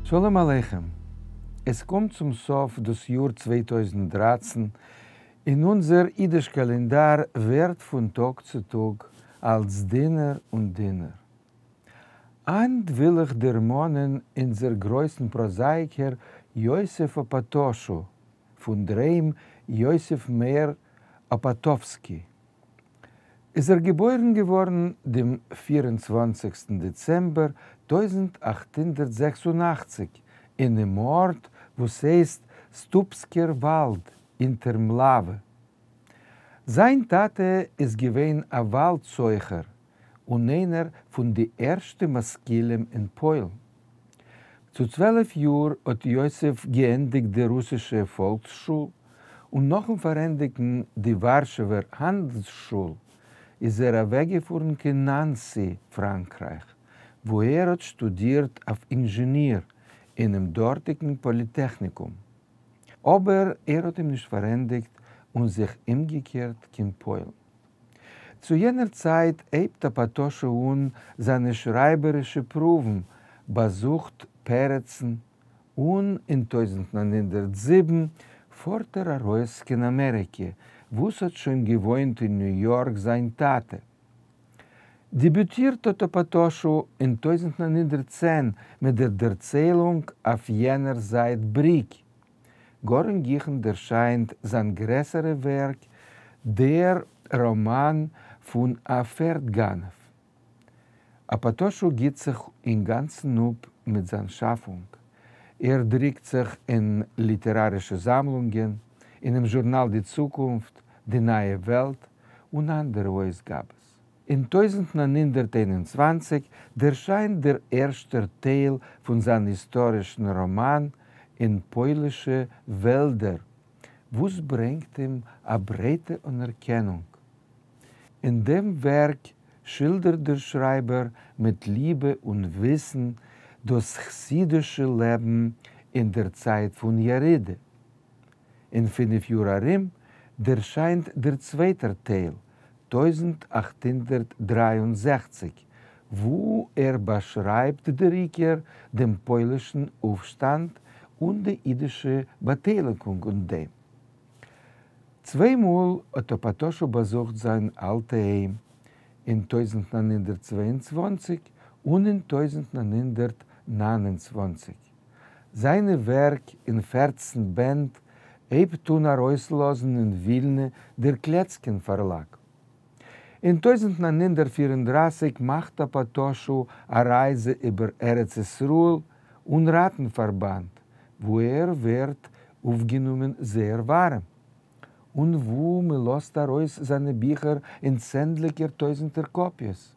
שלום עליכם! עס קומט צום סוף דאס יאר 2013, און אונזער אידיש קאלענדאר ווערט פון טאג צו טאג אלץ דינער און דינער. היינט וויל איך דערמאנען אונזער גרויסן פראזאייקער יוסף אפאטאשו, פון דר'היים יוסף מאיר אפאטאווסקי. איז ער געבוירן געווארן דעם 24סטן דעצעמבער 1886 אינעם ארט וואס הייסט סטופסקער וואלד אונטער מלאווע. זיין טאטע איז געווען א וואלד סוחר און איינער פון די ערשטע משכילים אין פוילן. צו 12 יאר האט יוסף געענדיגט די רוסישע פאלקסשול, און נאכן פארענדיגן די ווארשעווער האנדלסשול איז ער אוועקגעפארן קיין נאנסי, פראנקרייך, וואו ער האט שטודירט אויף אינזשעניר אינעם דארטיגן פאליטעכניקום. אבער ער האט אים נישט פארענדיגט און זיך אומגעקערט קיין פוילן. צו יענער צייט הייבט אפאטאשו אן זיינע שרייבערישע פרואוון, באזוכט פרצן, און אין 1907 פארט ער ארויס קיין אמעריקע, וואו ס'האט שוין געוואוינט אין ניו יארק זיין טאטע. דעביוטירט האט אפאטאשו אין 1910 מיט דער דערציילונג אויף יענער זייט בריק. גאר אין גיכן דערשיינט זיין גרעסערע ווערק, דער ראמאן פון א פערד-גנב. אפאטאשו גיט זיך אינגאנצן אפ מיט זיין שאפונג. ער דריקט זיך אין ליטערארישע זאמלונגען, אינעם זשורנאל די צוקונפט, די נייע וועלט און אנדערע אויסגאבעס. אין 1921 דערשיינט דער ערשטער טייל פון זיין היסטארישן ראמאן אין פוילישע וועלדער, וואס ברענגט אים א ברייטע אנערקענונג. אין דעם ווערק שילדערט דער שרייבער מיט ליבע און וויסן דאס חסידישע לעבן אין דער צייט פון ירידה. אין 5 יאר ארום דערשיינט דער צווייטער טייל, 1863, וואו ער באשרייבט דער עיקר דעם פוילישן אויפשטאנד און די אידישע באטייליגונג אין דעם. צוויי מאל האט אפאטאשו באזוכט זיין אלטע היים, אין 1922 און אין 1929. זיינע ווערק אין 14 בענד הייבט אן ארויסלאזן אין ווילנע דער קלעצקין פארלאג. אין 1934 מאכט אפאטאשו א רייזע איבער ארץ ישראל און ראטן-פארבאנד, וואו ער ווערט אויפגענומען זייער ווארעם, און וואו מען לאזט ארויס זיינע ביכער אין צענדליגער טויזנטער קאפיעס.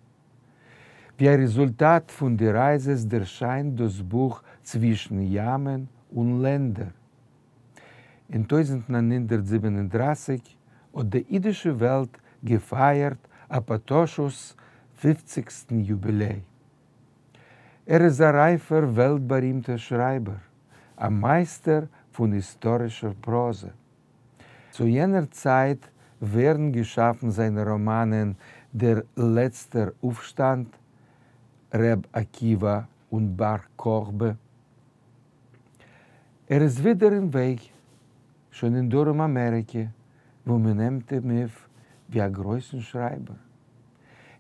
ווי א רעזולטאט פון די רייזעס דערשיינט דאס בוך צווישן ימען און לענדער. אין 1937 האט די אידישע וועלט געפייערט אפאטאשו'ס 50סטן יוביליי. ער איז א רייפער וועלט-בארימטער שרייבער, א מייסטער פון היסטארישער פראזע. צו יענער צייט ווערן געשאפן זיינע ראמאנען דער לעצטער אויפשטאנד, ר' עקיבא און בר כוכבא. ער איז ווידער אין וועג, שוין אין דרום אמעריקע, וואו מען נעמט אים אויף ווי א גרויסן שרייבער.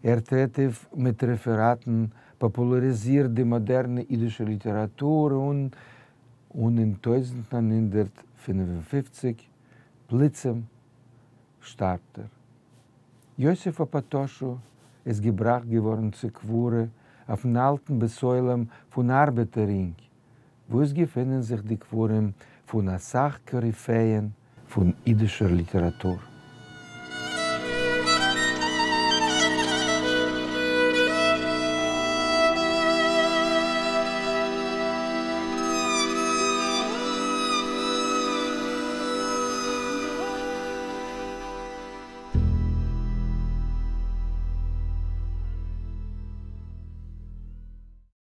ער טרעט אויף מיט רעפעראטן, פאפולאריזירט די מאדערנע אידישע ליטעראטור און און אין 1955 פלוצים שטארבט ער. יוסף אפאטאשו איז געבראכט געווארן צו קבורה אויפן אלטן בית עולם פון ארבעטער רינג, וואו עס געפינען זיך די קברים פון א סך קאריפעען פון אידישער ליטעראטור.